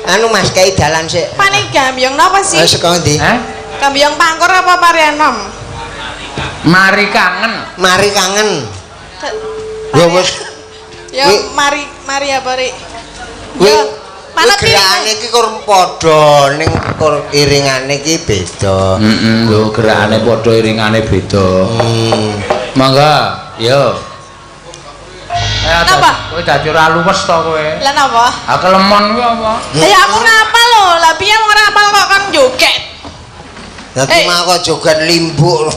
Anu Mas kei dalan sik. Paling gambyong napa sih? Saka ndi? Hah? Gambyong pangkur apa Parianom? Mari kangen. Mari kangen. Ya wis. Ya mari mari apa rik? Kuwi Ya, manut gerakane iki kur padha ning kur iringane iki beda. Heeh, lho gerakane padha iringane beda. Mangga, yo. Napa? Kowe dadi ora luwes to kowe. Lah napa? Ha kelemon kuwi apa? Ya aku ora apal lho. Lah piye wong ora apal kok kon joget. Dadi mau kok joget limbuk.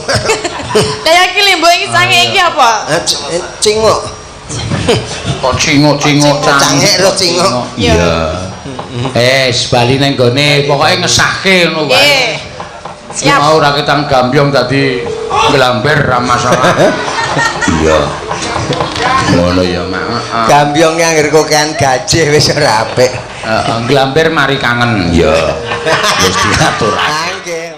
Lah ya iki limbuk iki sange iki apa? Cinguk. Kok cinguk-cinguk cangek lho cinguk. Iya. Bali nang gone pokoke ngesahke ngono wae. Nggih. Siap. Mau ora ketang gambyong dadi nglamber ra masalah. Iya. Ngono ya, Mak. Heeh. Gambyong yang kokean gajih wis ora apik. Heeh, nglamber mari kangen. Iya. Wis diatur. Nggih.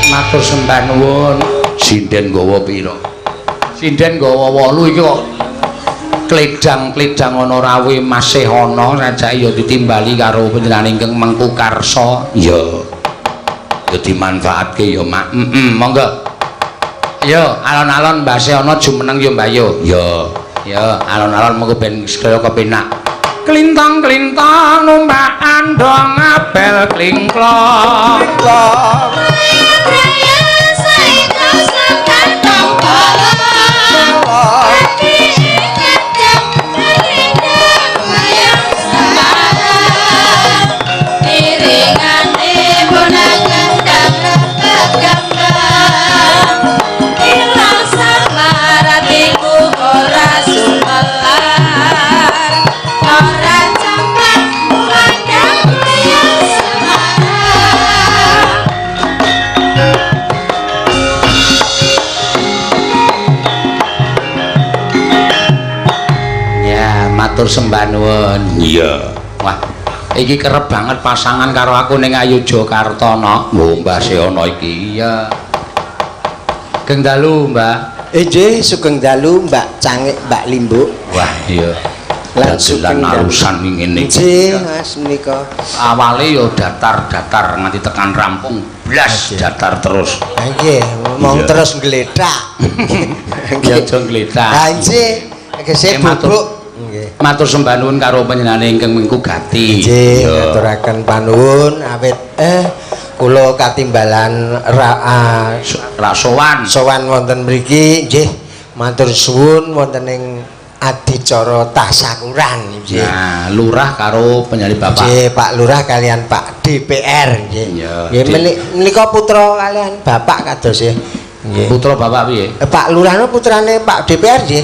Matur sembah nuwun. Sinden nggawa pira? Sinden nggawa 8 iki kok kledang-kledang ana rawe masih ana sajake ya ditimbali karo panjenengan ingkang Mengku Karsa. Iya. Ya dimanfaatke ya, Mak. Heeh, monggo. Yo, alon-alon mbase ana jumeneng ya, Mbah yo. Ya. Ya, alon-alon mengko ben sedaya kepenak. Klintang-klintang numpak andong abel klingklong. Klingklong. Matur sembah nuwun. Iya. Wah, iki kerep banget pasangan karo aku ning Ayogyakarta no. Lho, Mbah Seono iki. Iya. Sugeng dalu, Mbah. Nggih, sugeng dalu Mbak Cangik, Mbak Limbuk. Wah, iya. Lan Dagelan arusan ngene iki. Nggih, Mas menika. Awale ya datar-datar nganti tekan rampung blas datar terus. Ha nggih, mong terus ngletak. Ya aja ngletak. Ha nggih, tegese bubuk. Nggih. Matur sembah nuwun karo panjenengane ingkang Mengku Gati. Nggih, ngaturaken panuwun awit kula katimbalan ra sowan. Sowan wonten mriki nggih matur suwun wonten ing Adicara tasakuran nggih. Nah, lurah karo penjali bapak. Nggih, Pak Lurah kalian Pak DPR nggih. Nggih menika putra kalian bapak kados nggih. Nggih. Putra bapak piye? Pak Lurah no putrane Pak DPR nggih.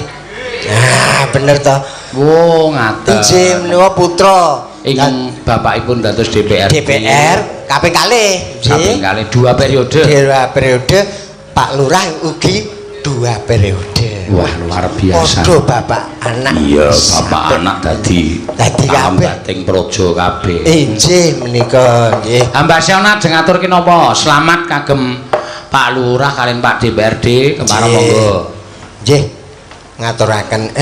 Nah, bener to. Oh, ngaten. Nggih menika putra ingkang bapakipun dados DPR. DPR kaping kalih nggih. Kaping kalih 2 periode. 2 periode Pak Lurah ugi 2 periode. Wah, luar biasa. Padha bapak anak. Iya, bapak anak dadi kabeh ambating praja kabeh. Inggih menika nggih. Ambasana ajeng ngaturke napa? Selamat kagem Pak Lurah kalian Pak DPRD kemara monggo. Nggih. Ngaturaken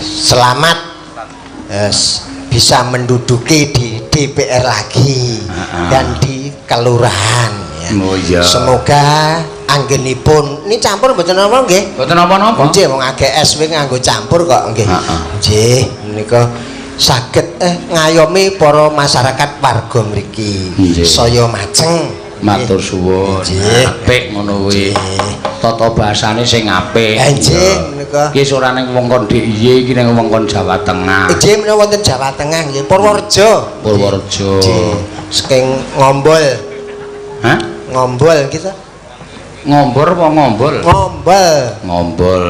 selamat bisa menduduki di DPR lagi dan di kelurahan ya. Oh iya. Semoga anggenipun ini campur mboten napa nggih? Mboten napa-napa. Nggih wong AGS kuwi nganggo campur kok nggih. Nggih menika saged ngayomi para masyarakat warga mriki. Saya majeng. Matur suwun. Apik ngono kuwi. Tata bahasane sing apik. Nggih menika. Iki ora ning wewengkon DIY iki ning wewengkon Jawa Tengah. Nggih menika wonten Jawa Tengah nggih Purworejo. Purworejo. Nggih. Saking Ngombol. Hah? Ngombol kita. Ngombor apa ngombol? Ngombol. Ngombol.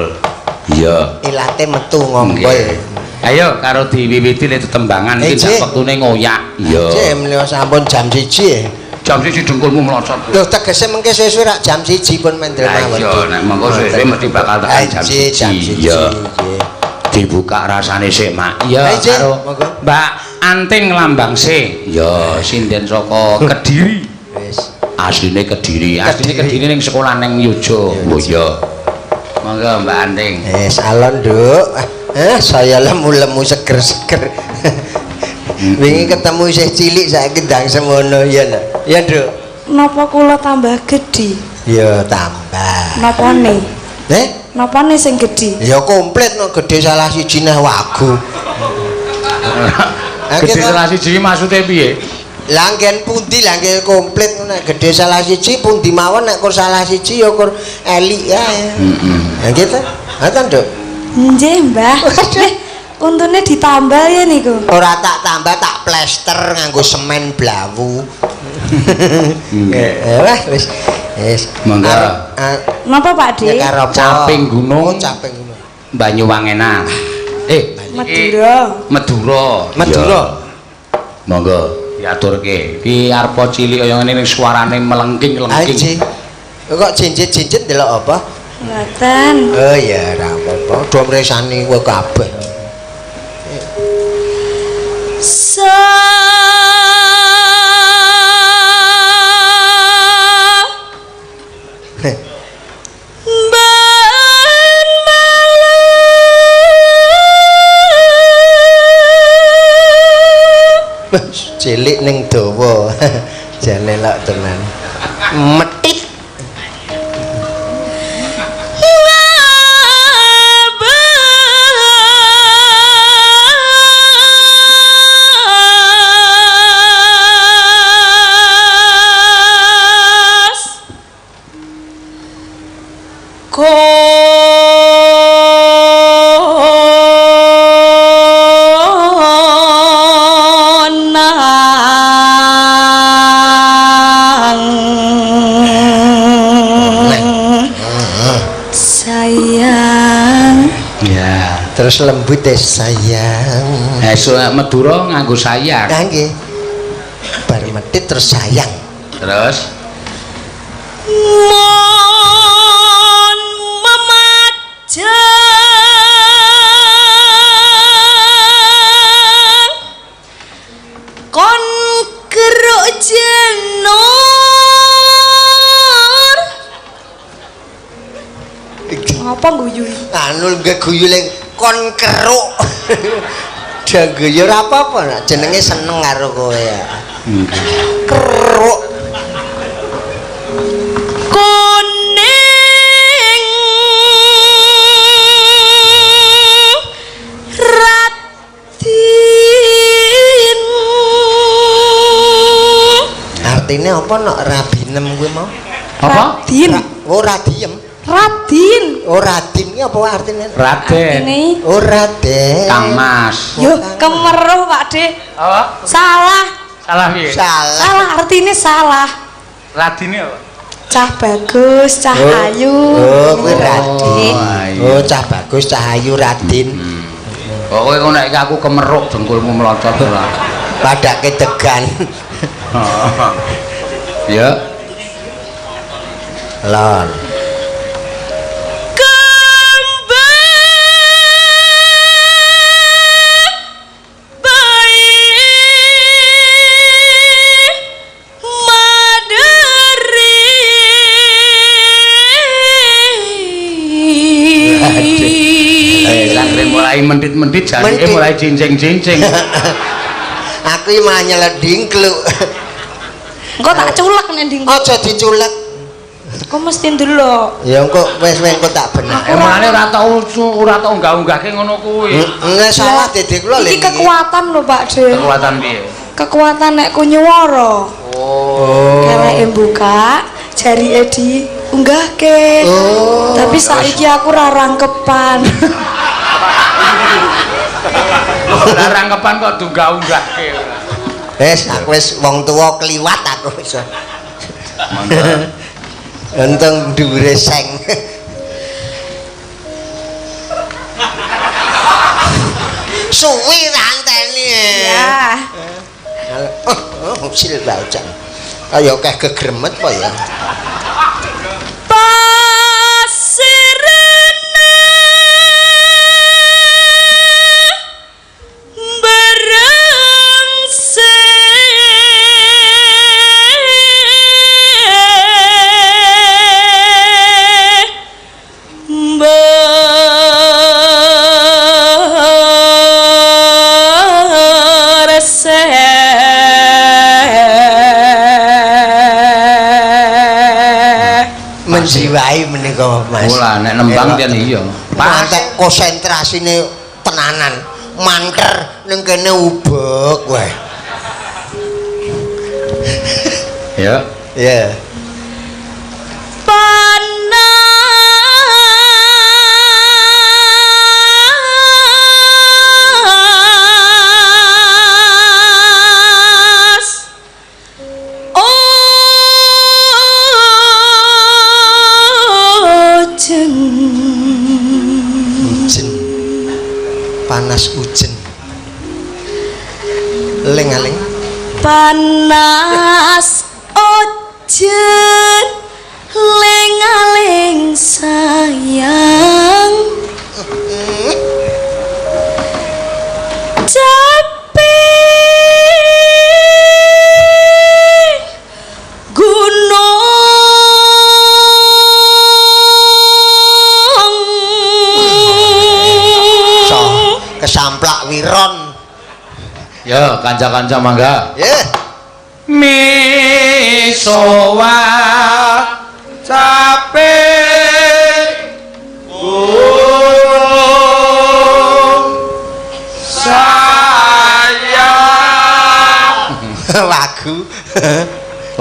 Iya. Ilate metu ngombol. Ayo karo diwiwiti le tetembangan iki sak wektune ngoyak. Iya. Nggih menika sampun jam 1. Jam 1 dengkulmu melosot. Lho tegese mengke suwe-suwe rak jam 1 pun mendel mawon. Iya, nek mengko suwe-suwe mesti bakal tekan jam 1. Iya. Dibuka rasane sik, Mak. Iya, karo Mbak Anting Lambang C. Iya, sinden saka Kediri. Wis. Asline Kediri, asline Kediri ning sekolah ning Yojo. Oh iya. Monggo Mbak Anting. Wis alon, Nduk. Saya lemu-lemu seger-seger. Wingi ketemu isih cilik saiki ndang semono ya lho. Ya, Nduk. Napa kula tambah gedhi? Ya tambah. Napane? Napane sing gedhi? Ya komplit no gedhe salah siji neh wagu. Gedhe salah siji maksude piye? Lah nggen pundi lah nggih komplit nek gedhe salah siji pundi mawon nek kur salah siji ya kur elik ae. Heeh. Ya gitu. Ngoten, Nduk. Nggih, Mbah. Untune ditambal ya niku. Ora tak tambah, tak plester nganggo semen blawu. Wah, wis. Wis. Monggo. Napa Pak De? Caping Gunung. Oh, Caping Gunung. Banyuwangenan. Madura. Madura. Madura. Monggo diaturke. Iki arpa cilik kaya ngene ning suarane melengking-lengking. Kok jinjit-jinjit ndelok apa? Mboten. Oh ya ora apa-apa. Do mresani kowe kabeh. Cilik ning dawa. Jane lak tenan. Metit. Terus lembut deh sayang. Madura nganggo sayang. Nggih. Bar medhit terus sayang. Terus mon memajang kon keruk jenur. Ngapa guyu? Anu guyu ling kon keruk. Guyu ora apa-apa nak jenenge seneng karo kowe ya. Keruk. Kuning Radin. Artine apa nak rabinem kuwi mau? Apa? Radin. Oh, radiem. Radin. Oh, Radin ki apa artine? Raden. Ini. Oh, Raden. Kang Mas. Yo kemeruh Pak De. Apa? Salah. Salah piye? Salah. Salah artine salah. Radine apa? Cah bagus, cah ayu. Oh, kuwi Radin. Oh, Oh, cah bagus, cah ayu Radin. Pokoke kok nek aku kemeruk dengkulmu melocot ora. Padake degan. Ya. Lon. Mulai mentit-mentit jarike mulai cincing-cincing. Aku iki malah nyelek dingkluk. Engko tak culek nek dingkluk. Aja diculek. Kok mesti ndelok. Ya engko wis engko tak bener. Mulane ora tau unggah-unggahke ngono kuwi. Nek salah dede kula lho. Iki kekuatan lho Pak De. Kekuatan piye? Kekuatan nek ku nyuwara. Oh. Keleke buka, jarike diunggahke. Oh. Tapi saiki aku ora rangkepan. Ora rangkepan kok diunggah-unggahke. Wis aku wis wong tuwa kliwat aku wis. Untung dhuwure seng. Suwi rantene. Ya. Oh, sil baucan. Kaya akeh gegremet apa ya? Pasirana berengse Menjiwai menika Mas. Ora nek nembang ten iya. Pantek konsentrasine tenanan. Manter ning kene ubek wae. Ya. Ya. Panas ojen. Ujen. Panas ujen. Ling-aling. Panas ojen ling-aling sayang. Capek gunung. So, kesamplak wiron. Ya, kanca-kanca mangga. Ya. Misowa capek gunung sayang. Lagu.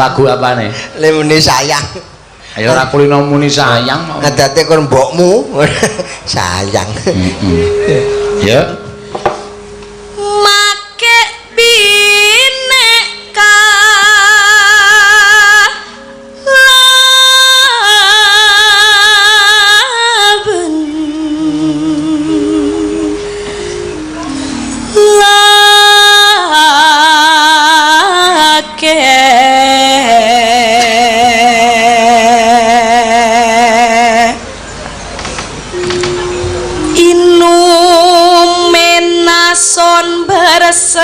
Lagu apane? Lemune sayang. Ayo ora kulino muni sayang. Ngadate kon mbokmu. Sayang. Ya. Make bineka laben lake inumenason berseh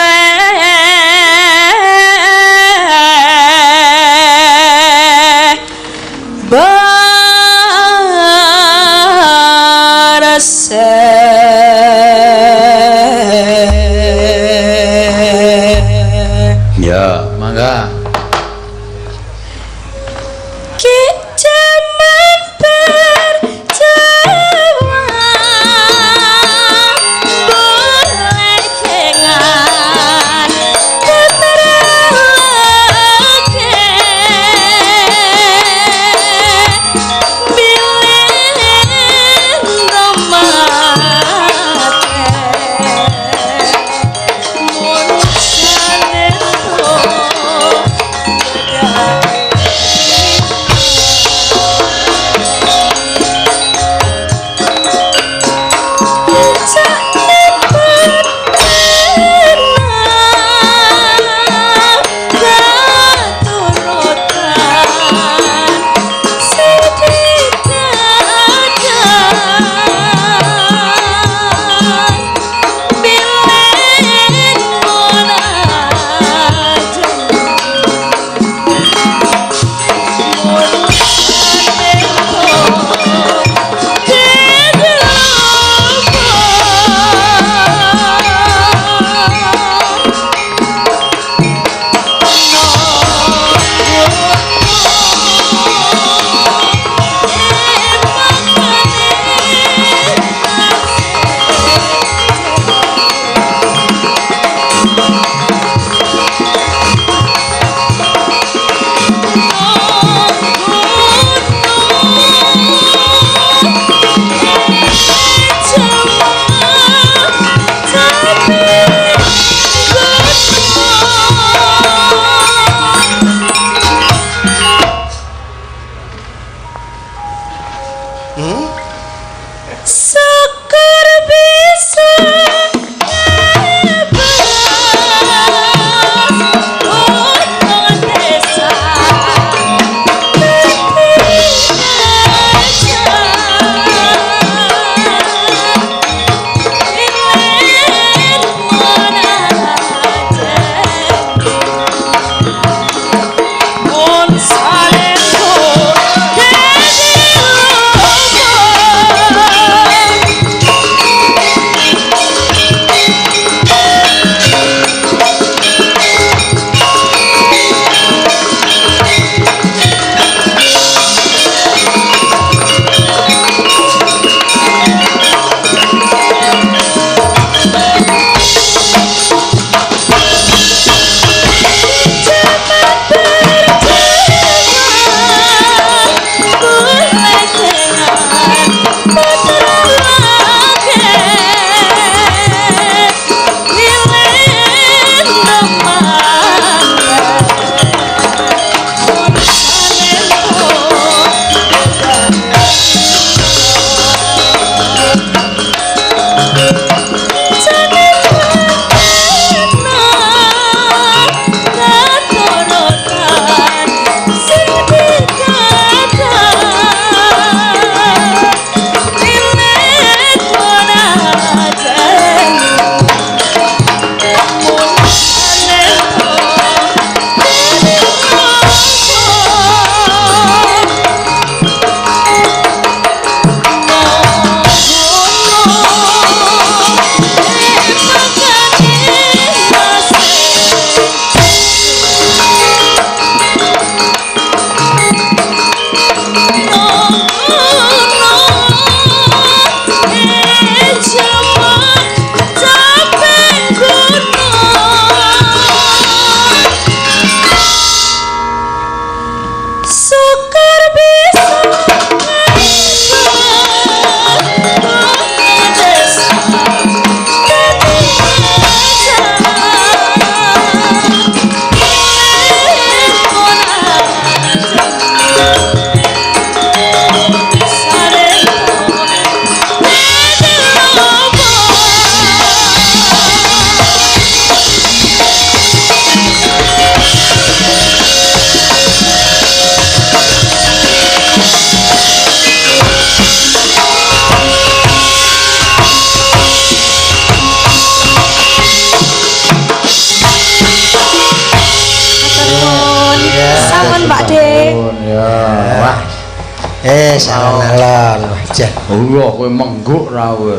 berseh. Ya, mangga. Ki jaman berjawa bolekengan teterake bilih Ya, wah. Alon-alon. Wah, Allah kowe mengguk ra kowe.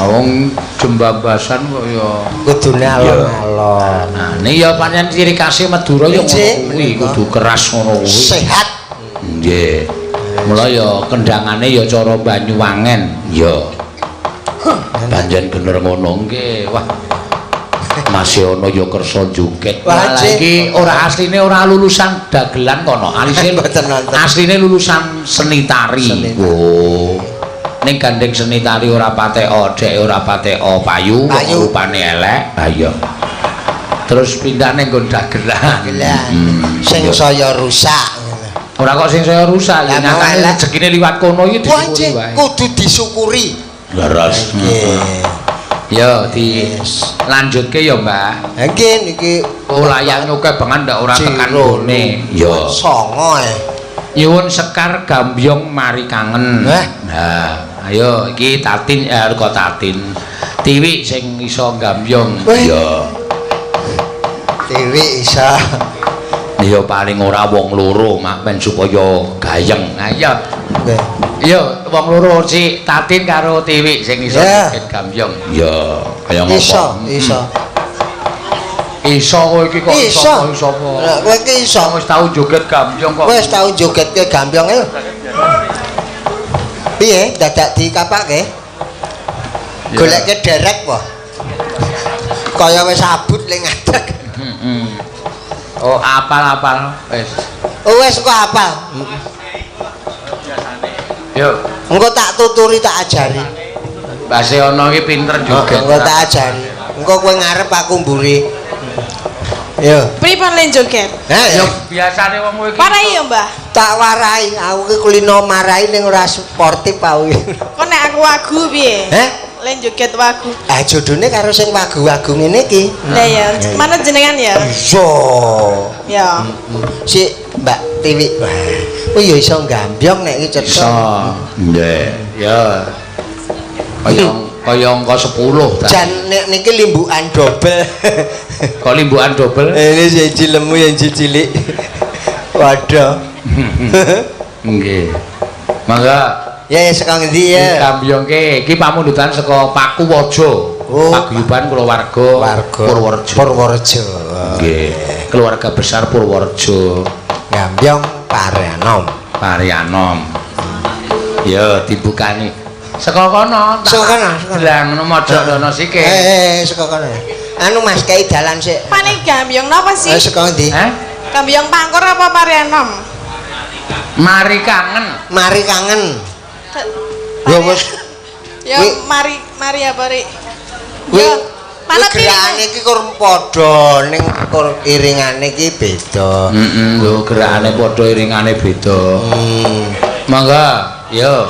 Wong jembabasan kok ya kudune alon-alon. Nah, ini ya pancen ciri khase Madura ya ngono kuwi, kudu keras ngono kuwi. Sehat. Nggih. Mula ya kendangane ya cara Banyuwangen. Ya. Pancen bener ngono nggih. Wah. Masih ana ya kersa joget. Lah iki ora asline ora lulusan dagelan kono. Asline asline lulusan seni tari. Oh. Ning gandeng seni tari ora pateka, dhek ora pateka payu, rupane elek. Ha iya. Terus pindah ning nggon dagelan. Sing saya rusak. Ora kok sing saya rusak, ya nyatane rezekine liwat kono iki disyukuri wae. Kudu disyukuri. Leres. Nggih. Ya dilanjutke ya, Mbak. Nggih niki layang akeh banget ndak ora tekan gone. Ya. Songo e. Nyuwun Sekar Gambyong mari kangen. Nah, ayo iki Tatin kok Tatin. Tiwi sing iso gambyong. Ya. Tiwi iso. Ya paling ora wong loro mak men supaya gayeng. Ayo. Nggih. Ya wong loro si Tatin karo Tiwi sing iso joget gambyong. Ya, kaya ngopo? Iso, iso. Iso kowe iki kok iso iso apa? Lah kowe iki iso wis tau joget gambyong kok. Wis tau jogetke gambyong ayo. Piye dadak dikapake? Goleke derek po. Kaya wis abut le ngadeg. Heeh. Oh, apal-apal wis. Oh, wis kok apal. Yo, engko tak tuturi tak ajari. Mbah Seono iki pinter joget. Engko tak ajari. Engko kowe ngarep aku mburi. Yo. Pripun le joget? Yo biasane wong kowe iki. Warai yo, Mbah. Tak warai, aku iki kulino marai ning ora sportif aku. Kok nek aku wagu piye? Heh? Le joget wagu. Ah jodone karo sing wagu-wagu ngene iki. Lah ya, manut jenengan ya? Iya. Ya. Si Mbak Tiwi. Oh ya iso gambyong nek iki cetha. Iso. Nggih. Ya. Kaya angka 10 ta. Jan nek niki limbukan dobel. Kok limbukan dobel? Ini siji lemu yang cilik. Waduh. Nggih. Mangga. Ya ya saka ngendi ya? Gambyongke iki pamundutan saka Pakuwaja. Oh, Paguyuban kulawarga Purworejo. Purworejo. Nggih. Keluarga besar Purworejo. Gambyong Parianom. Parianom. Ya dibukani. Saka kono. Saka kono. Lah ngono mojok dono sike. Saka kono. Anu Mas kei dalan sik. Pane gambyong napa sih? Saka ngendi? Heh? Gambyong Pangkur apa Parianom? Mari kangen. Mari kangen. Ya wis. Ya mari mari apa rik? Ya manut gerakane iki kur padha ning kur iringane iki beda. Heeh, lho gerakane padha iringane beda. Mangga, yo.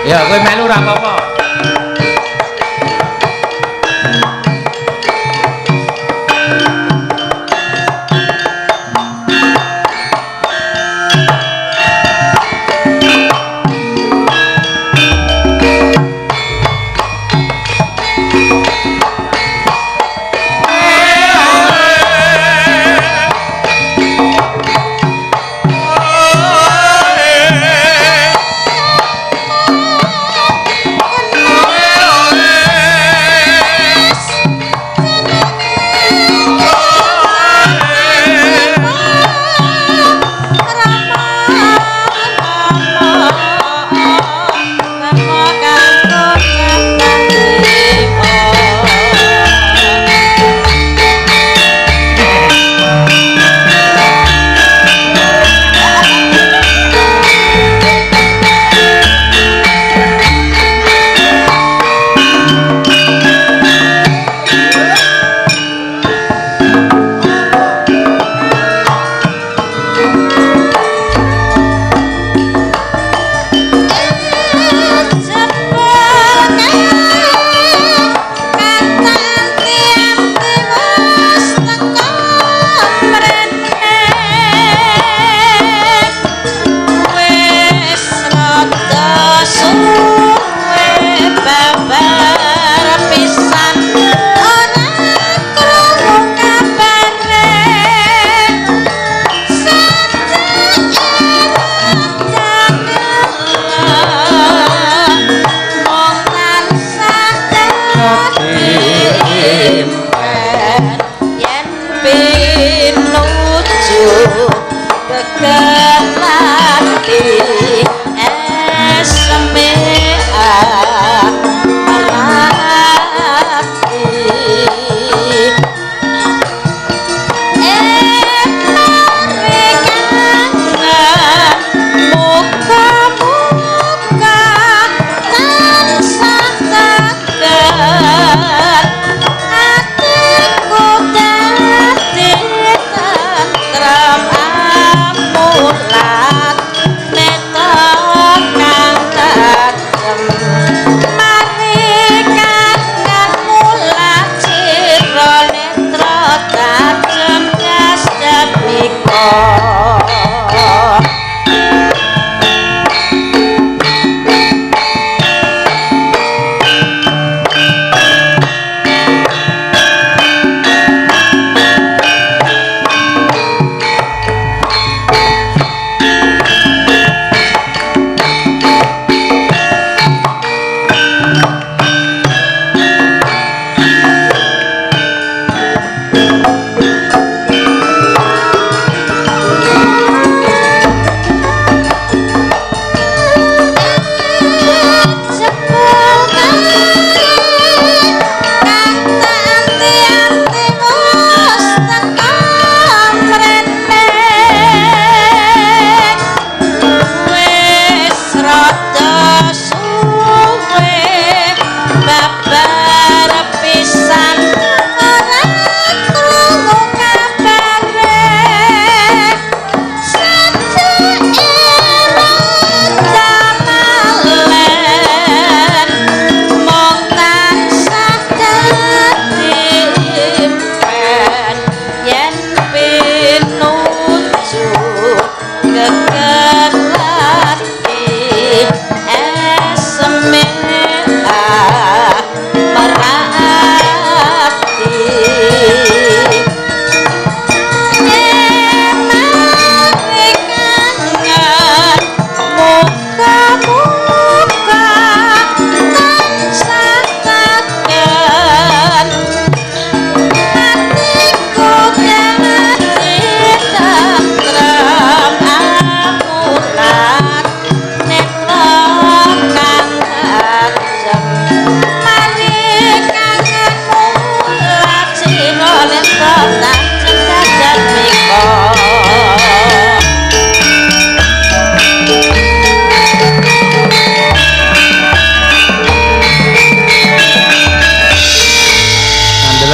Ya, kowe melu ora apa-apa. Gegelati esme merati muka-muka tansah tegar atiku dadi tentrem amulat netra kang tajem mari kangen mulat sira netra tajem kasdamika.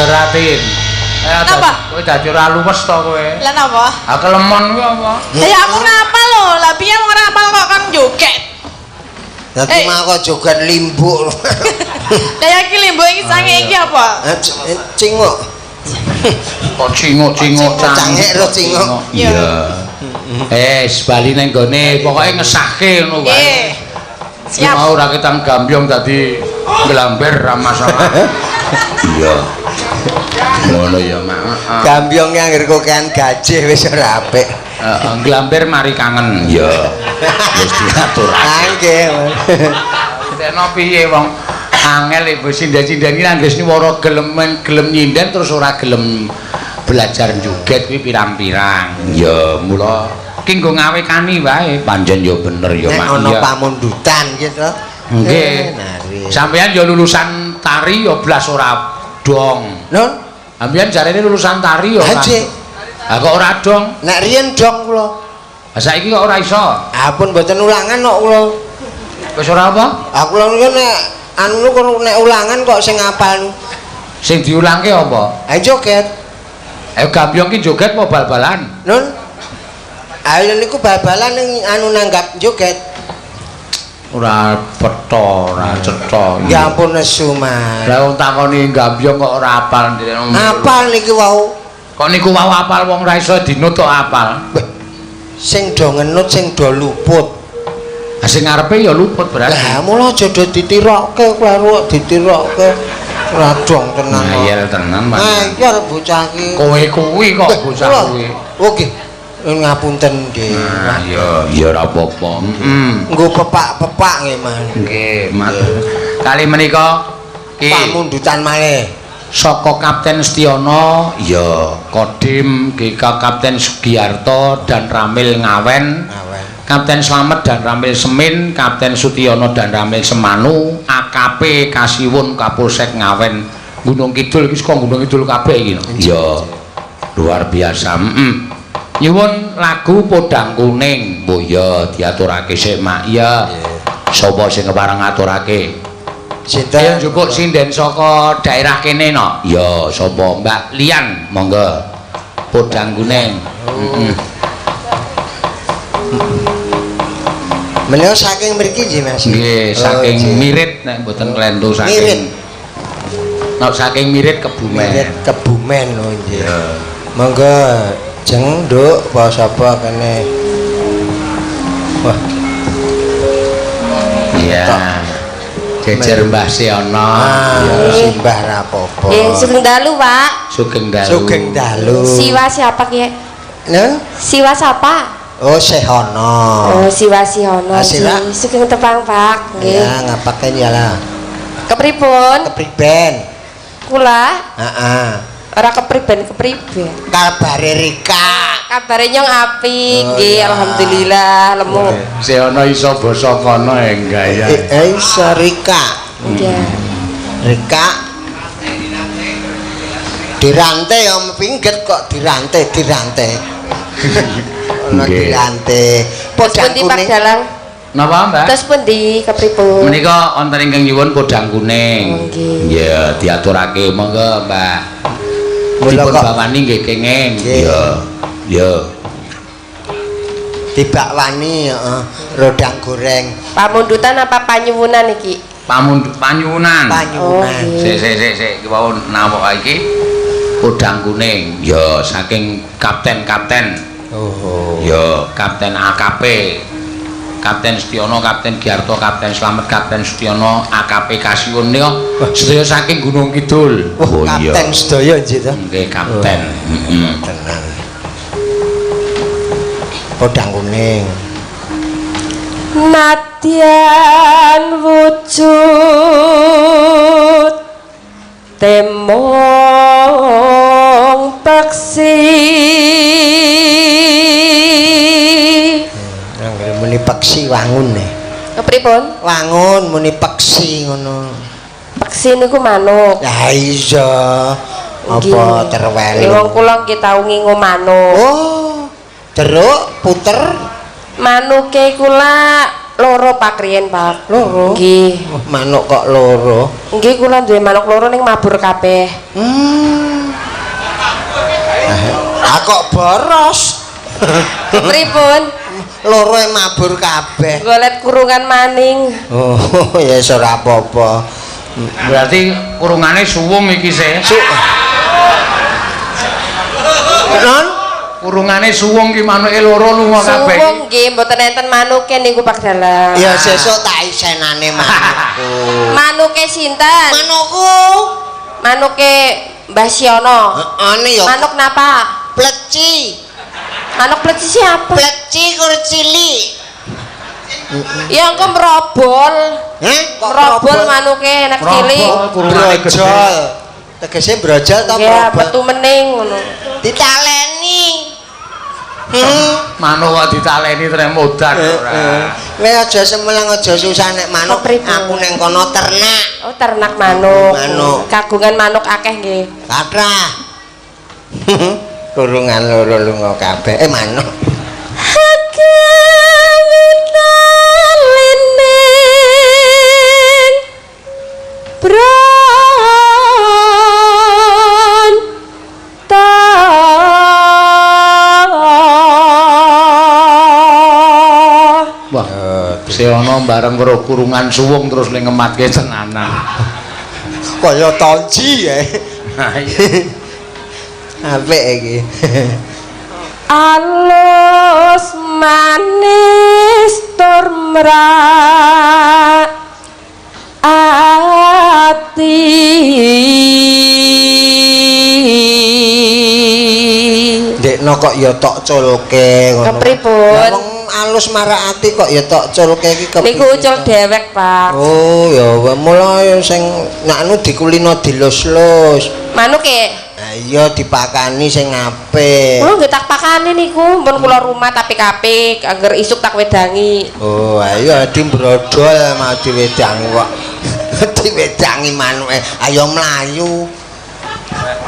Ratin. Napa? Kowe dadi ora luwes to kowe. Lah napa? Ha kelemon kuwi apa? Lah ya aku ora apal lho. Lah piye wong ora apal kok kan joget. Lah mau kok joget limbuk. Lah ya iki limbuk iki sange iki apa? Cinguk. Kok cinguk-cinguk cangek ro cinguk. Iya. Bali nang gone pokoke ngesahke ngono wae. Siap. Mau ora ketang gambyong dadi nglamber ra masalah. Iya. Ngono ya, Mak. Gambyong anggere kokean gajih wis ora apik. Heeh, nglamber mari kangen. Iya. Wis diaturake. Nggih. Dene piye wong angel ibu sinden-sinden iki anggere nyuwara gelem gelem nyinden terus ora gelem belajar joget kuwi pirang-pirang. Ya, mula ki nggo ngawekani wae. Pancen ya bener ya, Mak. Nek ana pamundutan gitu. Nggih. Sampeyan ya lulusan tari ya blas ora dong. Nun? Sampeyan jarene lulusan tari ya ora. Ha kok ora dong? Nek riyen dong kula. Ha saiki kok ora iso? Ampun mboten ulangan kok kula. Wis ora apa? Ha kula niku nek anu kok nek ulangan kok sing ngapal. Sing diulangke apa? Ha joget. Ayo gambyong ki joget apa bal-balan? Nun? Ayo niku bal-balan ning anu nanggap joget. Ora petha, ora cetha. Ya ampun nesu, Mas. Lah wong takoni gambyong kok ora apal. Apal niki wau. Kok niku wau apal wong ora iso dinut kok apal. Sing do ngenut sing do luput. Lah sing ngarepe ya luput berarti. Lah mula aja do ditirokke kleru kok ditirokke. Ora dong tenan. Ngayal tenan, Mas. Ngayal bocah iki. Kowe kuwi kok bocah kuwi. Oh nggih. Ngapunten nggih. Nah, ya ya ora apa-apa. Heeh. Nggo pepak-pepak nggih, Mas. Nggih, Mas. Kali menika ki pamundutan malih. Saka Kapten Setiono, ya Kodim GK Kapten Sugiarto dan Ramil Ngawen. Ngawen. Kapten Slamet dan Ramil Semin, Kapten Sutiono dan Ramil Semanu, AKP Kasiwun Kapolsek Ngawen. Gunung Kidul iki saka Gunung Kidul kabeh iki. Iya. Luar biasa. Nyuwun lagu Podang Kuning. Oh iya, diaturake sik, Mak. Iya. Sapa sing kepareng ngaturake? Sinten? Ya njupuk sinden saka daerah kene no. Ya, sapa Mbak Lian, monggo. Podang Kuning. Heeh. Menika saking mriki nggih, Mas. Nggih, saking Mirit nek mboten klentu saking. Mirit. Nek saking Mirit Kebumen. Mirit Kebumen oh nggih. Monggo jeng nduk apa sapa kene. Wah. Iya. Jejer Mbah Siono. Ah, simbah rapopo. Nggih, sugeng dalu, Pak. Sugeng dalu. Sugeng dalu. Siwa siapa ki? Nggih. Siwa sapa? Oh, Sehono. Oh, Siwa Sihono. Sugeng tepang, Pak. Nggih. Ya, ngapaken ya lah. Kepripun? Kepriben. Kula? Heeh. Ora kepriben, kepriben. Kabare Rika. Kabare nyong apik, nggih, alhamdulillah, lemu. Sehono iso basa kono enggak ya? Iso Rika. Nggih. Rika. Dirante ya pingget kok dirante, dirante. Ono dirante. Podang kuning. Napa, Mbak? Terus pundi kepripun? Menika wonten ingkang nyuwun podang kuning. Nggih. Nggih, diaturake monggo, Mbak. Dipun bawani nggih kenging. Iya. Ya. Dibakwani heeh, rodang goreng. Pamundutan apa panyuwunan iki? Panyuwunan. Panyuwunan. Sik sik sik sik iki wau nawok iki podang kuning. Ya saking kapten-kapten. Oh. Ya, Kapten AKP. Kapten Setiono, Kapten Giarto, Kapten Slamet, Kapten Sutiono, AKP Kasiwun nika sedaya saking Gunung Kidul. Oh, kapten sedaya nggih to? Nggih, kapten. Heeh. Tenang. Podang kuning. Nadyan wujud temong peksi. Anggere muni peksi wangun ne. Kepripun? Wangun muni peksi ngono. Peksi niku manuk. Lah iya. Apa terwelu? Wong kula nggih tau ngingu manuk. Oh. Jeruk puter manuke kula loro Pak riyen, Pak. Loro? Nggih. Oh, manuk kok loro? Nggih, kula duwe manuk loro ning mabur kabeh. Ah kok boros. Pripun? Loro e mabur kabeh. Golet kurungan maning. Oh, ya wis ora apa-apa. Berarti kurungane suwung iki sih. Non? Kurungane suwung ki manuke loro lunga kabeh. Suwung nggih mboten enten manuke niku Pak Dalang. Ya sesuk tak isenane manukku. Manuke sinten? Manukku. Manuke Mbah Siono. Heeh ya. Manuk napa? Pleci. Manuk pleci siapa? Pleci kur cilik. Ya engko merobol. Heh, kok merobol manuke nek cilik. Brojol. Tegese brojol ta merobol? Ya metu mening ngono. Ditaleni. Manuk kok ditaleni trek modar ora. Kowe aja semelang aja susah nek manuk. Aku ning kono ternak. Oh, ternak manuk. Manuk. Kagungan manuk akeh nggih. Kathah. Kurungan loro lunga kabeh. Manuk. Wah, Seono bareng weruh kurungan suwung terus ning ngematke tenanan. Kaya tonji ya. Ha iya. Apik iki. Alus manis tur mrak ati. Ndekno kok ya tok culke ngono. Kepripun? Wong alus marak ati kok ya tok culke iki kepiye? Niku ucul dewek, Pak. Oh, ya mula sing nganu dikulino dilus-lus. Manuke. Ha iya dipakani sing apik. Kula nggih tak pakani niku, pun kula rumah apik-apik, angger isuk tak wedangi. Oh, ayo dimbrodol mau diwedangi kok. Diwedangi manuke, ayo mlayu.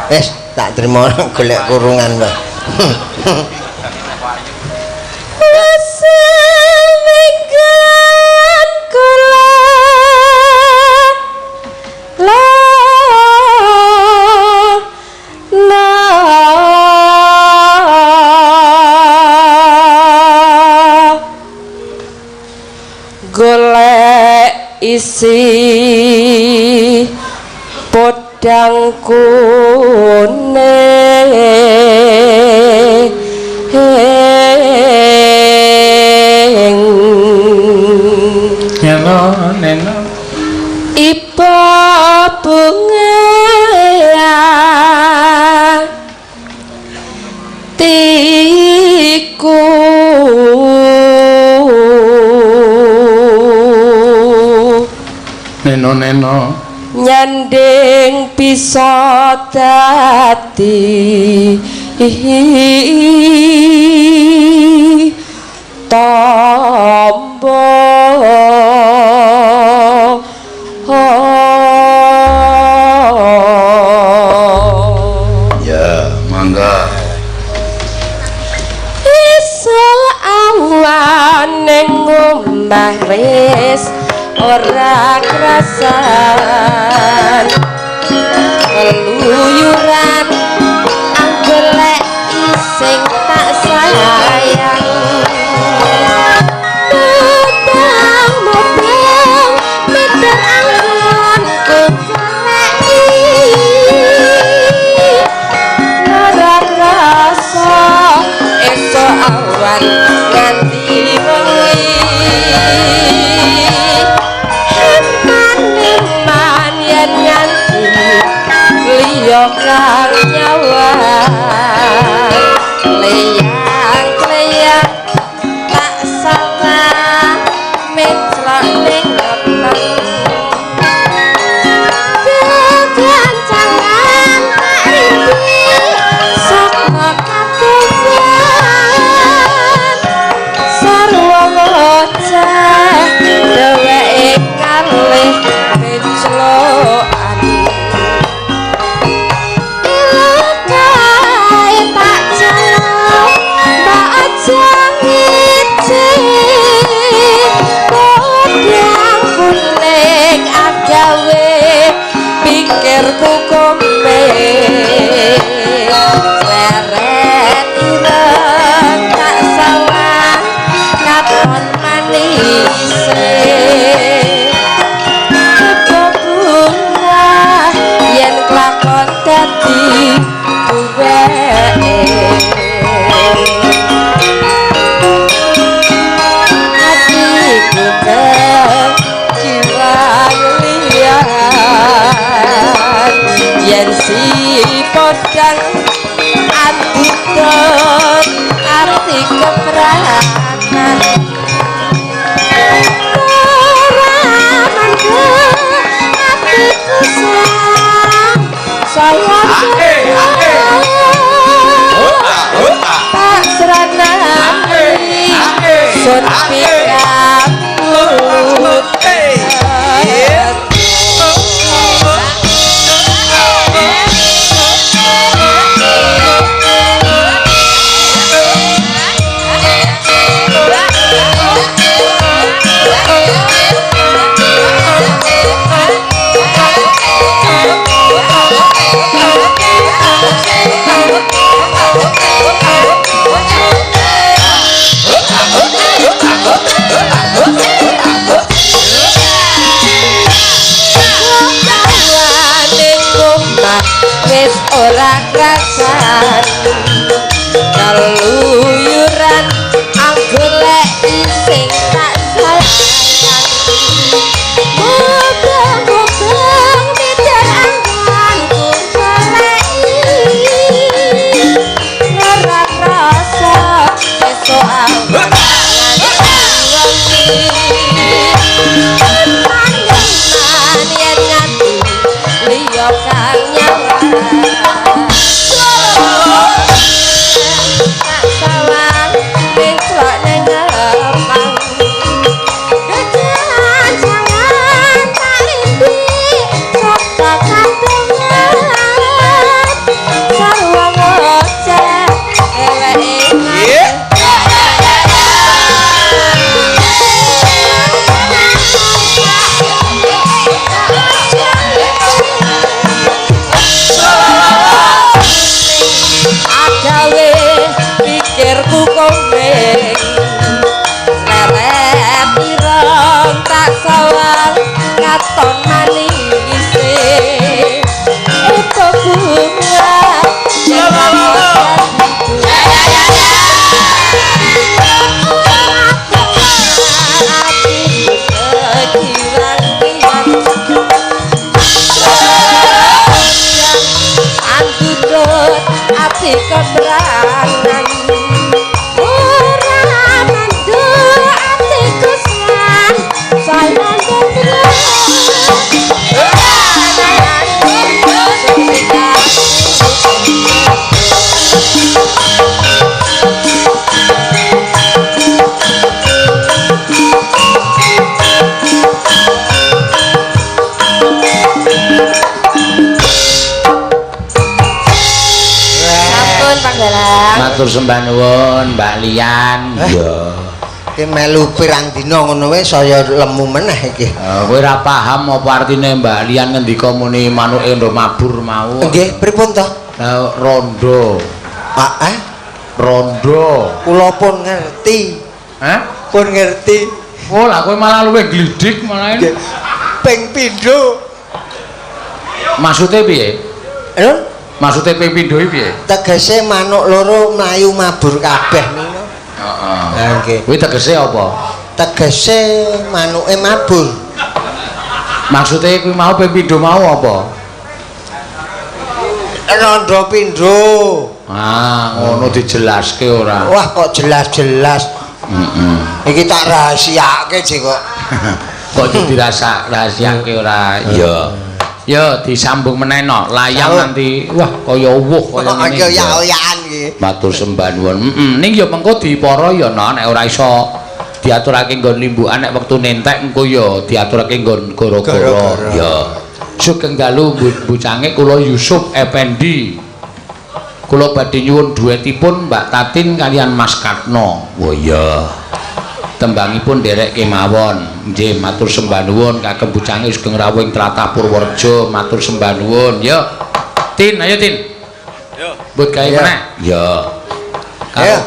Wis, tak trimo golek kurungan wae. Seminggan kula la na golek isi podang kuning. Neno neno Iba bunga tiku neno neno nyanding bisa dadi tombo. Ya, mangga. Isul awan ning omah wis ora krasan keluyuran anggolek sing tak sayang. Mubang mubang meter anggonku goleki ora krasa esuk awan nganti wengi. Eman-eman yen nganti liya kang Matur sembah nuwun Mbak Lian. Iya. Iki melu pirang dina ngono wae saya lemu meneh iki. Kowe ora paham apa artine Mbak Lian ngendika muni manuke ndo mabur mau. Nggih, pripun to? Rondo. Ah, eh? Rondo. Kula pun ngerti. Hah? Pun ngerti. Oh, lah kowe malah luwih glidik malah. Nggih. Ping pindho. Maksude piye? Lho, Maksude ping pindho iki piye? Tegese manuk loro mlayu mabur kabeh niku. Heeh. Lah nggih. Kuwi tegese apa? Tegese manuke mabur. Maksude kuwi mau ping pindho mau apa? Rondo pindho. Ah, ngono dijelaske ora. Wah, kok jelas-jelas. Heeh. Iki tak rahasiake sih kok. Kok dirasa rahasiake ora? Iya. Ya disambung meneh no. Layang nanti wah kaya uwuh kaya ngene. Kaya oyak-oyakan iki. Matur sembah nuwun. Heeh. Ning ya mengko dipara ya no nek ora iso diaturake nggon limbukan nek wektu nentek engko ya diaturake nggon goro-goro. Ya. Sugeng dalu bucange kula Yusuf Effendi. Kula badhe nyuwun duetipun Mbak Tatin kalian Mas Katno. Oh iya. Tembangipun nderek kemawon. Nggih, matur sembah nuwun kagem bucange sugeng rawuh ing tlatah Purworejo, matur sembah nuwun. Yo. Tin, ayo Tin. Yo. Mbut gawe meneh. Yo. Karo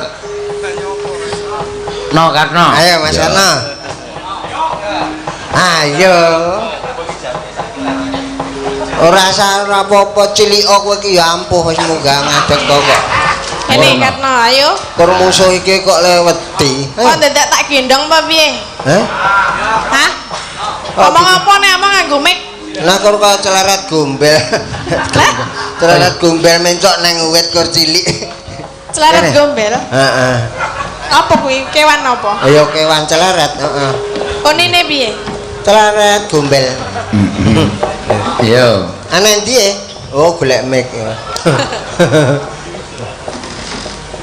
No, Karno. Ayo Mas Karno. Ayo. Ora usah ora apa-apa cilika kowe iki ya ampuh wis munggah ngadeg kok. Ini Karno, ayo. Kur musuh iki kok leweti. Kok dadak tak gendong apa piye? Hah? Hah? Ngomong apa nek omong nganggo mic? Lah kur kaya celeret gombel. Celeret gombel mencok nang wit kur cilik. Celeret gombel? Heeh. Apa kuwi? Kewan apa? Ayo kewan celeret, heeh. Konine piye? Celeret gombel. Iya. Ana endi e? Oh, golek mic.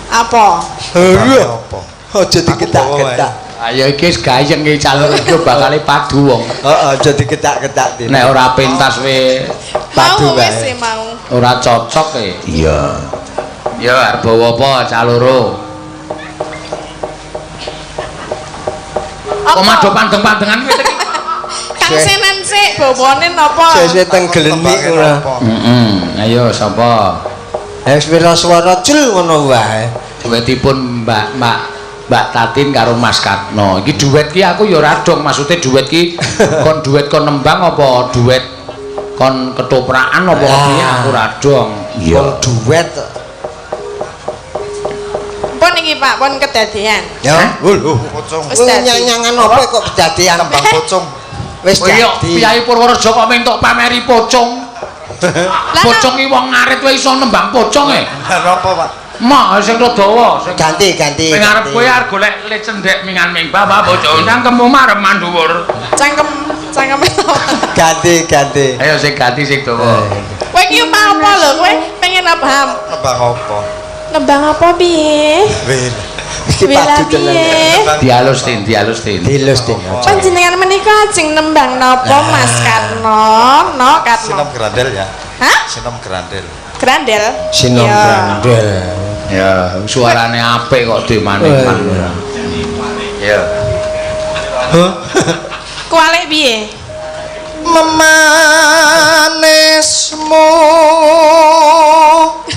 Apa? Apa? Aja diketak-ketak. Ayo iki wis gayeng iki calon iki bakale padu wong. Heeh, aja diketak-ketak. Nek ora pentas we padu wae. Mau. Ora cocok e. Iya. Ya arep bawa apa caloro? Kok madho pandeng-pandengan kowe iki? Kang Senen sik bawane napa? Sesuk teng glenik ora. Heeh. Ayo sapa? Wis pira swara cul ngono wae. Duetipun Mbak Tatin karo Mas Katno. Iki duet ki aku ya ora dong, maksude duet ki kon duet kon nembang apa duet kon ketoprakan apa piye aku ora dong. Kon duet. Pun iki Pak, pun kedadean. Ya. Lho, pocong. Wis dadi. Nyanyangan apa kok kedadean tembang pocong. Wis dadi. Piyai Purworejo kok mentok pameri pocong. Pocong iki wong ngarit wae iso nembang pocong e. Lha napa, Pak? Mak sing dawa sing ganti. Sing arep kowe arep golek le cendhek mingan ming bapak pocong cangkemmu marem mandhuwur. Cangkem. Ganti. Ayo sing ganti sing dawa. Kowe iki apa lho? Kowe pengen apa? Nembang apa? Nembang apa piye? Iki padu tenan. Dialus Tin, dialus Tin. Panjenengan menika ajeng nembang napa Mas Karno? No Karno. Sinom Grandel ya. Hah? Sinom Grandel. Grandel? Sinom Grandel. Ya, suarane apik kok dimanikman. Ya. Hah? Kualik piye? Memanismu.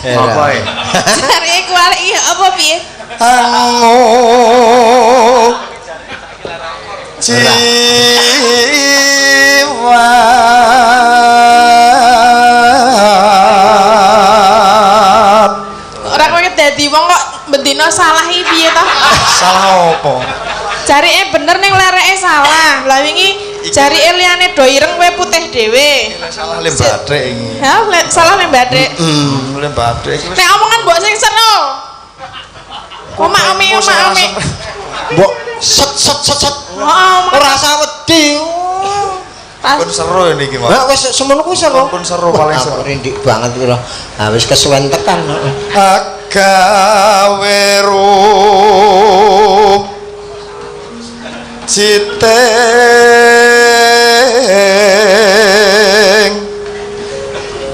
Apa e? Jare kualik iki apa piye? Angu jiwa. Ora kowe dadi wong kok bendina salah iki piye to? Salah apa? Jarike bener ning lereke salah. Lah wingi jarike liyane do ireng kowe putih dhewe. Salah lem bathik iki. Hah, salah lem bathik. Lem bathik iki. Nek omongan mbok sing seru. Omak omi omak omi. Mbok set set set set. Ora usah wedi. Pun seru niki, Mas. Lah wis semono kuwi seru. Pun seru paling seru. Rindik banget kuwi lho. Ha wis kesuwen tekan. Agawe ruh citing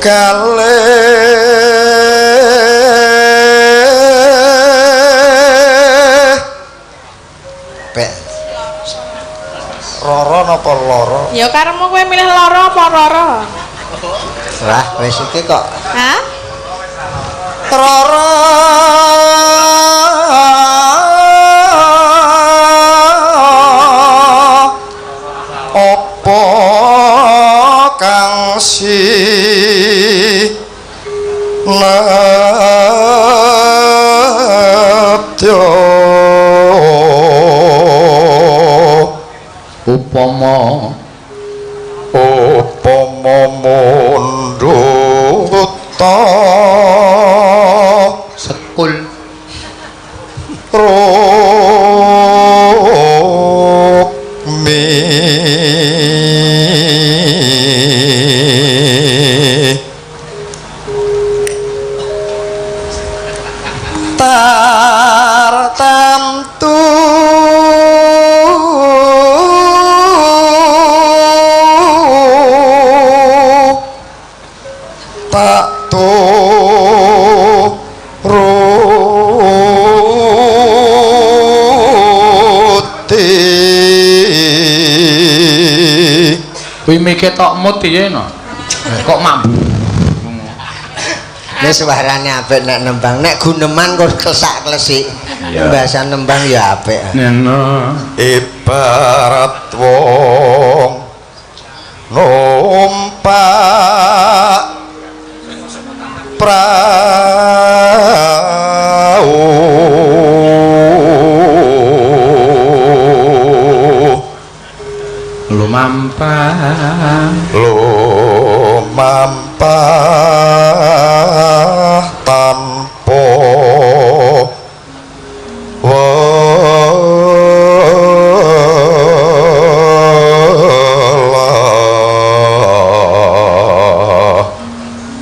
kalih. bebek. Roro napa loro? Ya karepmu kowe milih loro apa roro? Lah wis iki kok. Hah? Roro apa kang si nedya Upama upama mundhuta sekul rukmi tartamtu tak turuti. Kuwi mike tok mut piye no? Kok mambu. Nek suarane apik nek nembang, nek guneman kok klesak-klesik. Bahasa nembang ya apik. Neno ibarat wong numpak prau lumampah lumampah tanpa welah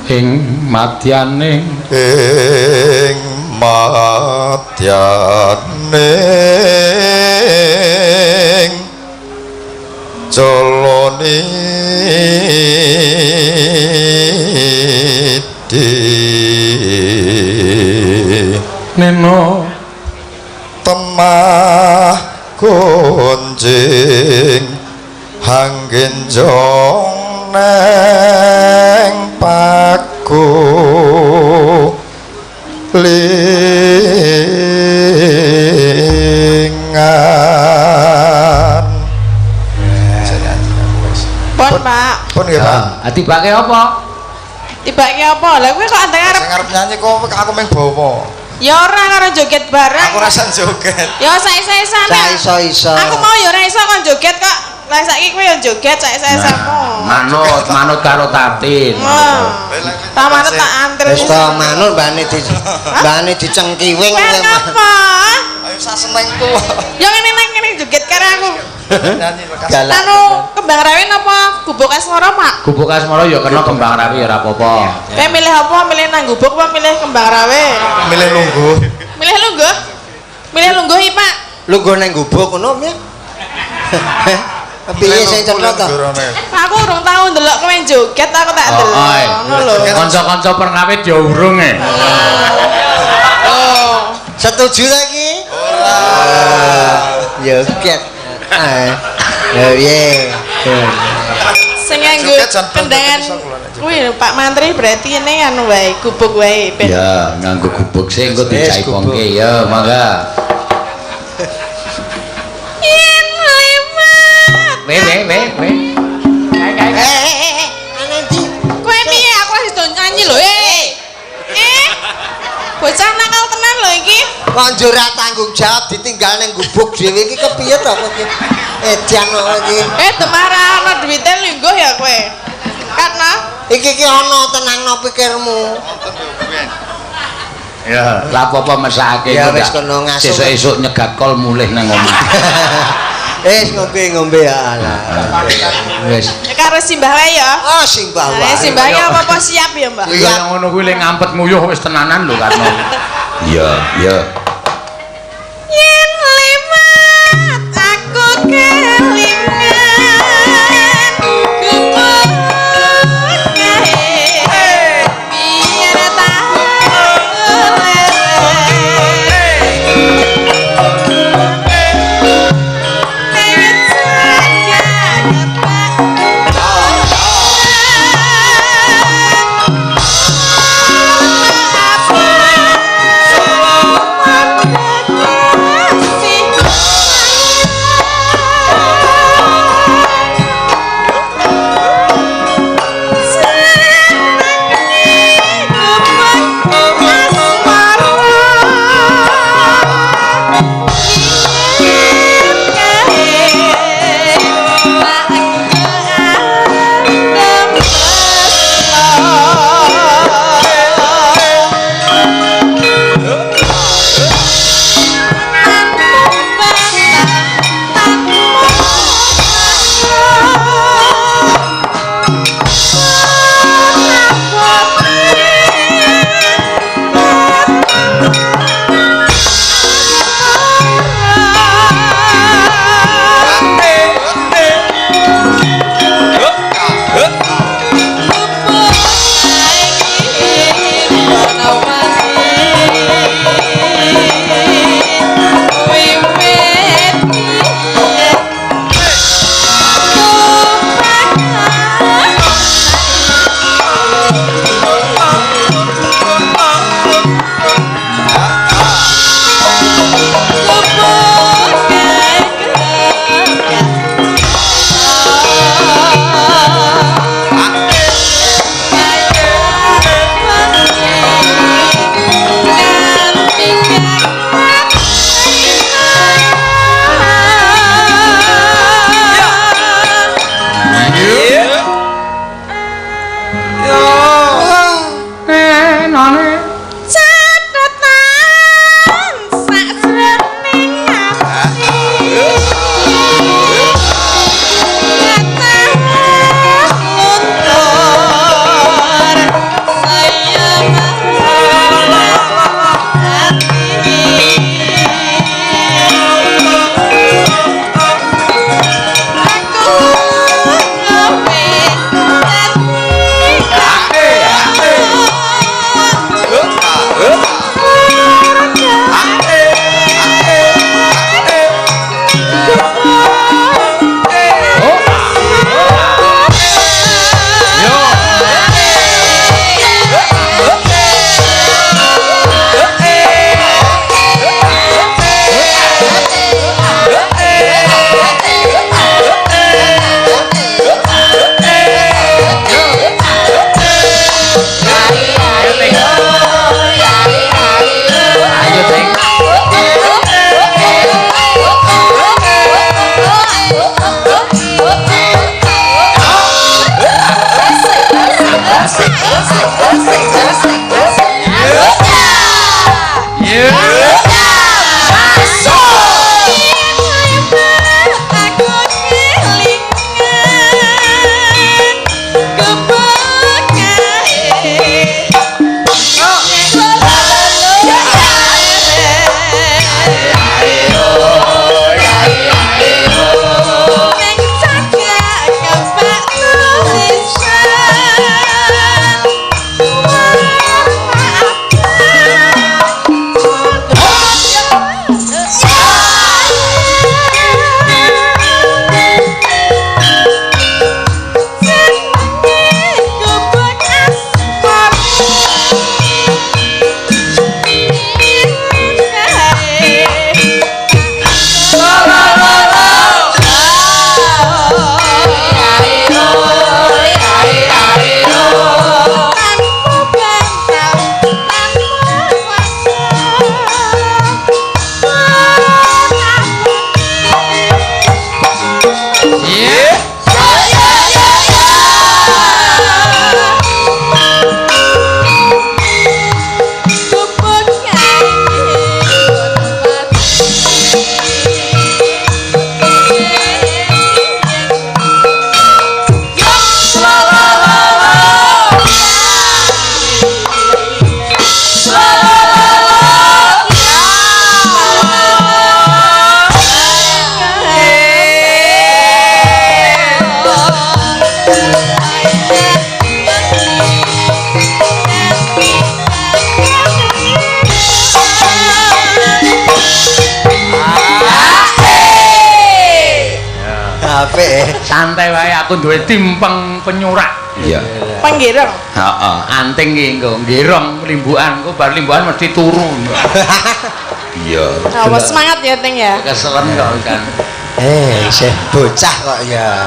ing madyaning ing madyaning joloni di neno temah gonjing hanggenjong neng paku lingan. Pon, Pak. Pun nggih, Pak. Ah, tibake apa? Tibake apa? Lah kowe kok anteng arep Sing arep nyanyi kok aku mung bawa. Ya ora karo joget bareng. Aku rasa joget. Ya saisa-isane. Saiso-iso. Aku mau ya ora iso kon joget kok. Lah saiki kowe ya joget saisa-isamu. Manut, manut karo Tatin. Ta manut tak anter. Wis to manut mbane di mbane dicengkiwing. Kowe ngapa? Ayo sak senengku. Ya ngene nang kene joget karo aku. Nyanyi lekas. Anu kembang rawe napa gubuk asmara, Pak? Gubuk asmara ya kena kembang rawe ya ora apa-apa. Kowe milih apa? Milih nang gubuk apa milih kembang rawe? Milih lungguh. Milih lungguh? Milih lungguh iki, Pak. Lungguh nang gubuk ngono piye? Piye sing cetha to? Aku urung tau ndelok kowe joget, aku tak ndelok. Ngono lho. Kanca-kanca perngawit ya urung e. Oh. Setuju ta iki? Ora. Joget. Lha piye? Sing nganggo kendangan kuwi lho Pak Mantri berarti ini anu wae, gubuk wae ben. Ya, nganggo gubuk sing engko dicaipongke ya, mangga. Yen liwat. We we we we. Eh, ana ndi? Kowe piye aku wis do nyanyi lho, eh. Eh. Bocah nakal tenan lho iki. Kok njur ora tanggung jawab ditinggal ning gubuk dhewe iki kepiye to kowe iki? Edan kok iki. Eh, demara ana duwite lungguh ya kowe. Karena iki ki ana tenangno pikirmu. Ya, lah apa-apa mesake Ya wis kono ngasuh. Sesuk-esuk nyegat kol mulih nang omah. Wis ngombe-ngombe ya Allah. Wis. Karo simbah wae ya. Oh, simbah wae. Simbah ki apa-apa siap ya, Mbak. Kuwi kaya ngono kuwi le ngampet nguyuh wis tenanan lho Karno. Iya, iya. Yen liwat aku kelingan gubuk kae biar tahu lele. Apik. Santai wae aku duwe tim penyurak. Iya. Penggireng. Heeh, anting ki engko nggirong limbukan, engko bar limbukan mesti turu. Iya. Awas semangat ya, Ting ya. Keselen kok kan. Isih bocah kok ya.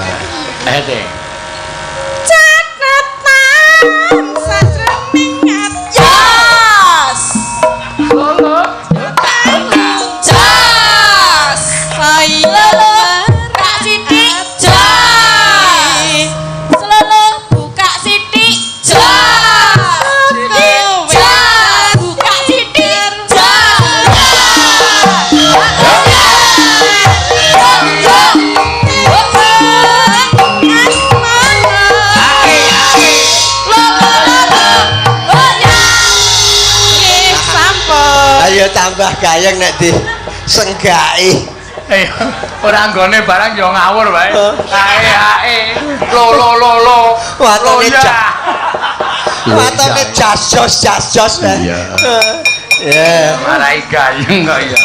Ting. Catatan sajroning ati. Solo. Jos. Saya Buka sithik. Jos. Selolo buka sithik. Jos. Jos. Buka sithik. Jos. Ayo tambah gayeng nek di senggaki. Ora anggone barang ya ngawur wae. Ae ae. Lo lo lo lo. Watone Lo, ya. Watone jas-jos jas-jos. Iya. Ya. Marai gayeng kok ya.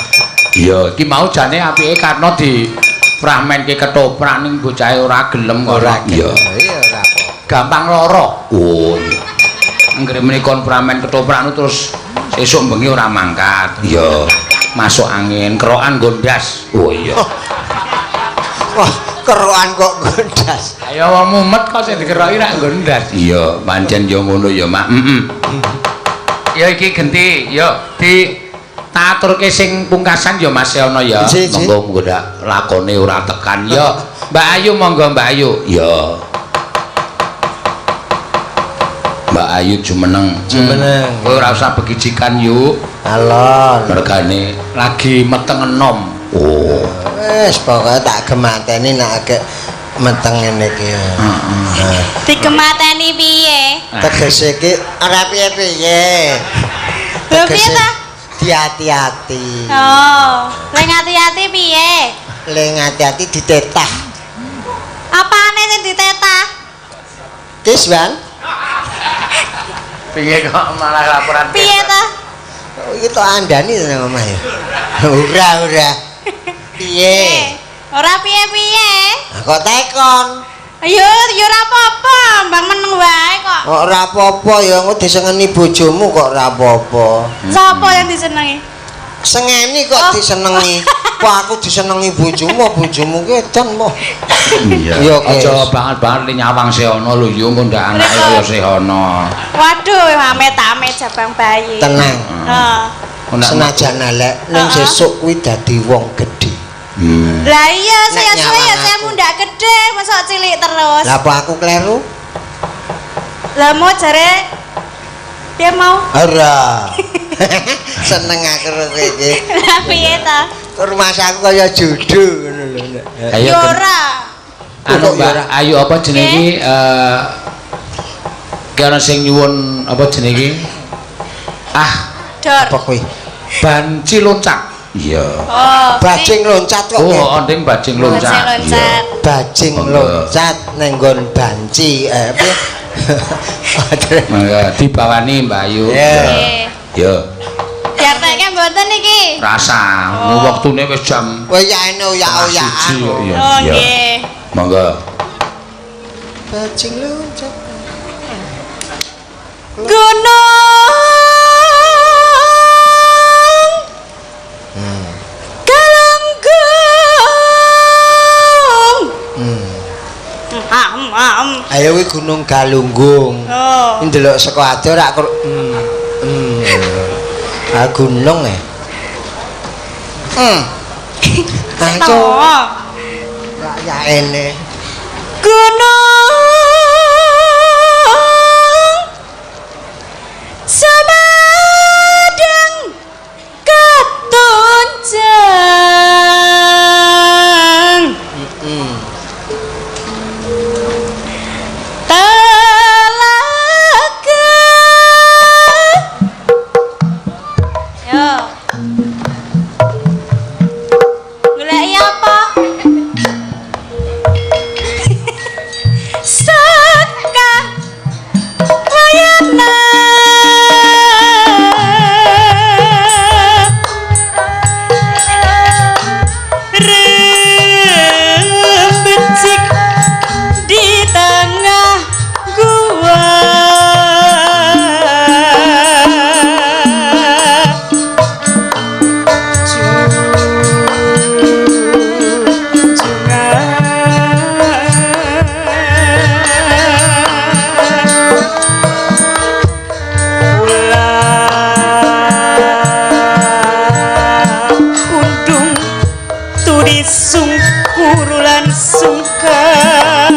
Iya, iki mau jane apike karena di fragmenke ketoprak ning bocahe ora gelem kok. Ora gelem. Iya ora apa. Gampang lara. Oh iya. Anggere menika fragmen ketoprak nu terus sesuk bengi ora mangkat. Iya. Masuk angin, kerokan gondas. Oh iya. Wah, kerokan kok gondas. Ayo wong mumet kok sing dikeroki rak gondas. Iya, pancen ya ngono ya, Mak. Heeh. Ya iki genti, ya di taturke sing pungkasan ya Mas Yono ya. Monggo monggo dak lakone ora tekan ya. Mbak Ayu monggo Mbak Ayu. Ya. Mbak Ayu jumeneng. Jumeneng. Kowe ora usah begijikan yuk. Alon. Mergane lagi meteng enom. Oh. Wis pokoke tak gemateni nek agek meteng ngene iki. Heeh. Digemateni piye? Tegese iki ora piye-piye. Lho piye ta? Hati-hati. Oh, ling ati-ati piye? Ling ati-ati ditetah. Apane sing ditetah? Kiswan. Piye kok malah laporan? Piye ta? Iki tok andani nang omah ya. Ora ora. Piye? Ora piye-piye. Kok tekon? Ayo, ya ora apa-apa, Bang meneng wae kok. Kok ora apa-apa ya engko disengeni bojomu kok ora apa-apa. Sapa yang disenengi? Sengeni kok disenengi. Kok aku disenengi bojomu, bojomu ki edan mo. Iya. Aja banget-banget nyawang Sehono lho yo engko ndak anake kaya Sehono. Waduh, amit-amit jabang bayi. Tenang. Heeh. Senajan elek ning sesuk kuwi dadi wong gedhe. Lah iya, saya suwe ya saya mundak gede, mosok cilik terus. Lah apa aku kleru? Lah mau jare dia mau? Ora. Seneng aku kowe iki. Lah piye ta? Rumah aku kaya judo ngono lho. Ayo ya ora. Anu Mbak Ayu apa jenenge iki ki ana sing nyuwun apa jenenge iki? Ah, Dor. Apa kuwi? Banci loncat. Iya. Oh, bajing loncat kok. Oh, onding bajing loncat. Bajing loncat. Bajing loncat nang nggon banci. Piye? Mangga dibawani Mbak Ayu. Iya. Ya. Diarteke mboten iki? Rasa, wektune wis jam. Kowe ya ene oyak-oyakan. Oh, nggih. Monggo. Bajing loncat. Gunung Galunggung. Ayo kuwi Gunung Galunggung. Oh. Ndelok saka adoh rak Ah gunung e. Ayo. Rak ya ene. Gunung Samadang ketunjang. Telaga. Yo. Goleki apa? Pungkur lan sungkan.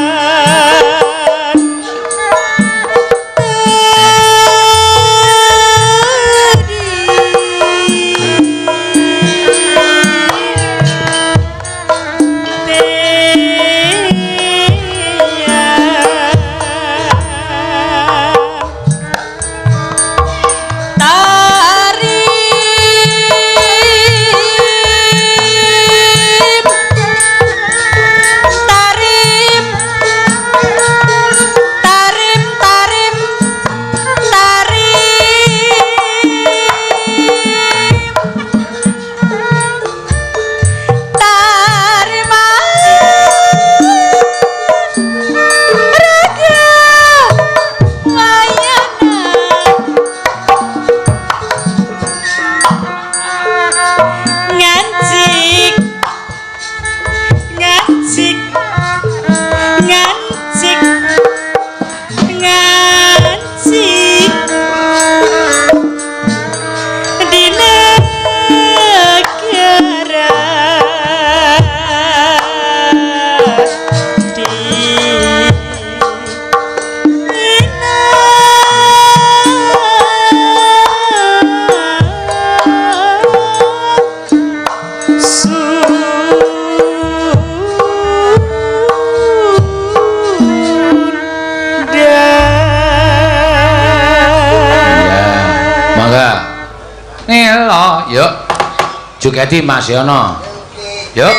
Yuk. Jogeti Mas Yono. Yuk.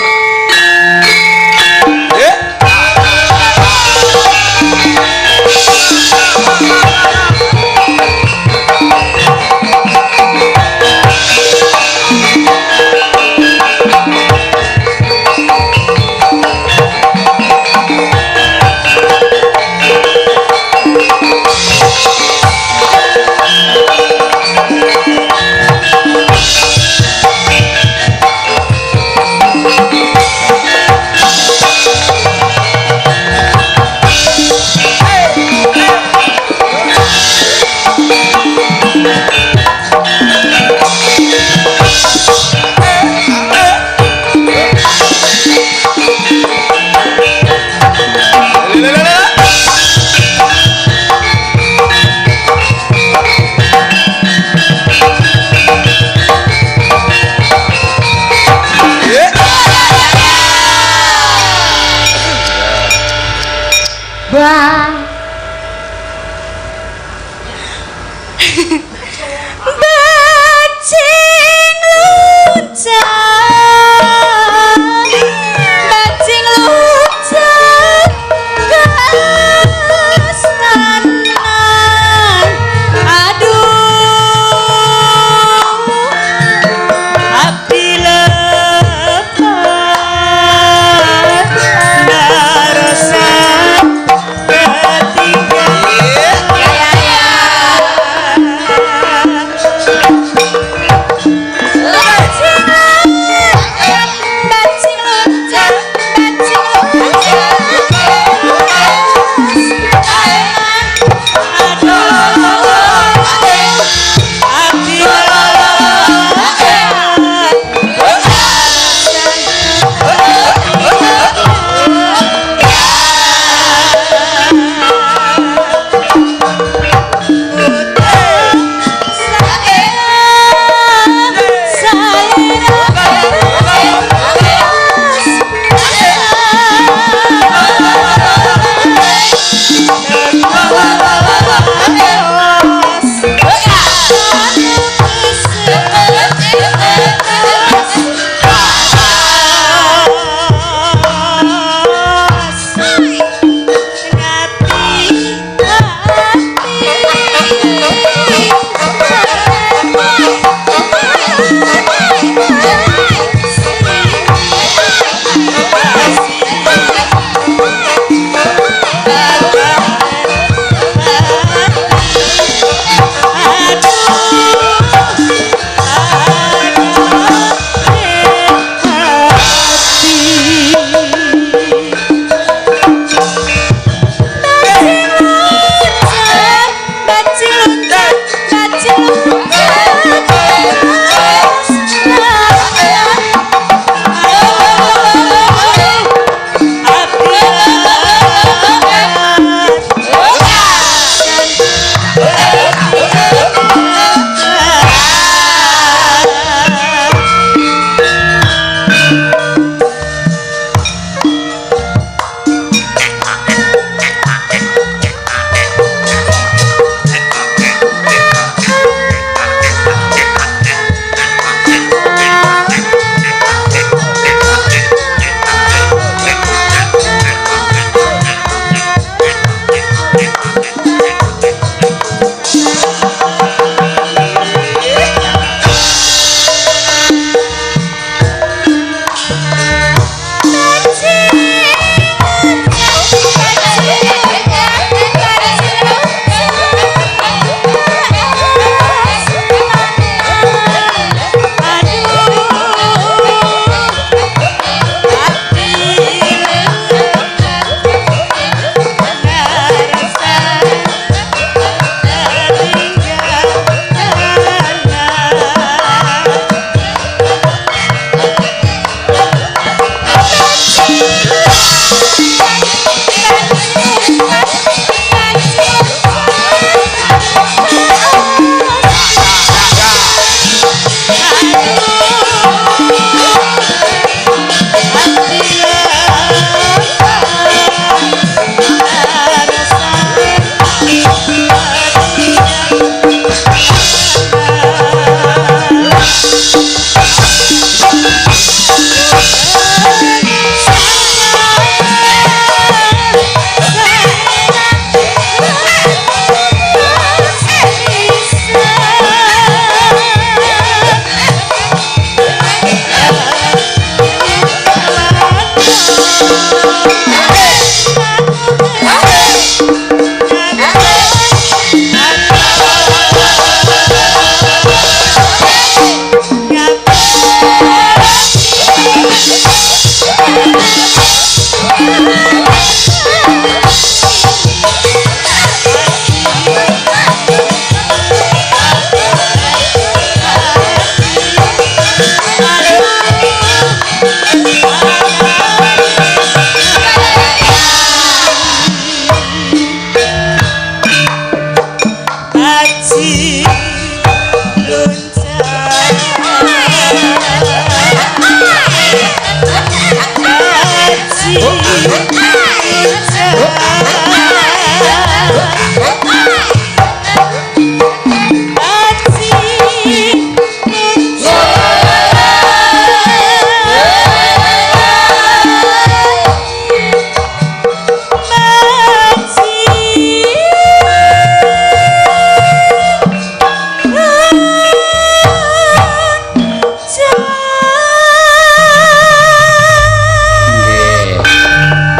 Bajing loncat, kastanan. Aduh, abdi lepat narosan.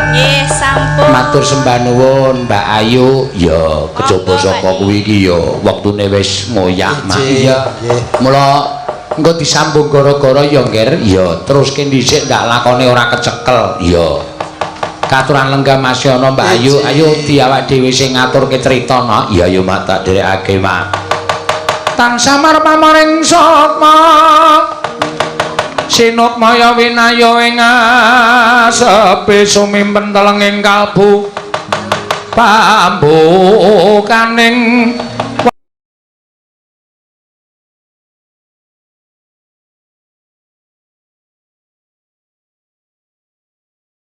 Nggih, sampun. Matur sembah nuwun Mbak Ayu. Ya, kejaba saka kuwi iki ya wektune wis ngoyak, Mak. Iya. Mula engko disambung gara-gara ya, Ngger. Ya, teruske dhisik ndak lakone ora kecekel. Ya. Katuran lenggah Mas Yono Mbak Ayu, ayo di awak dhewe sing ngaturke crita, no. Iya yo Mak, tak dherekake, Mak. Tansah marep sukma. Sinukmaya winaya ing asepe sumimpen telenging kalbu pambukaning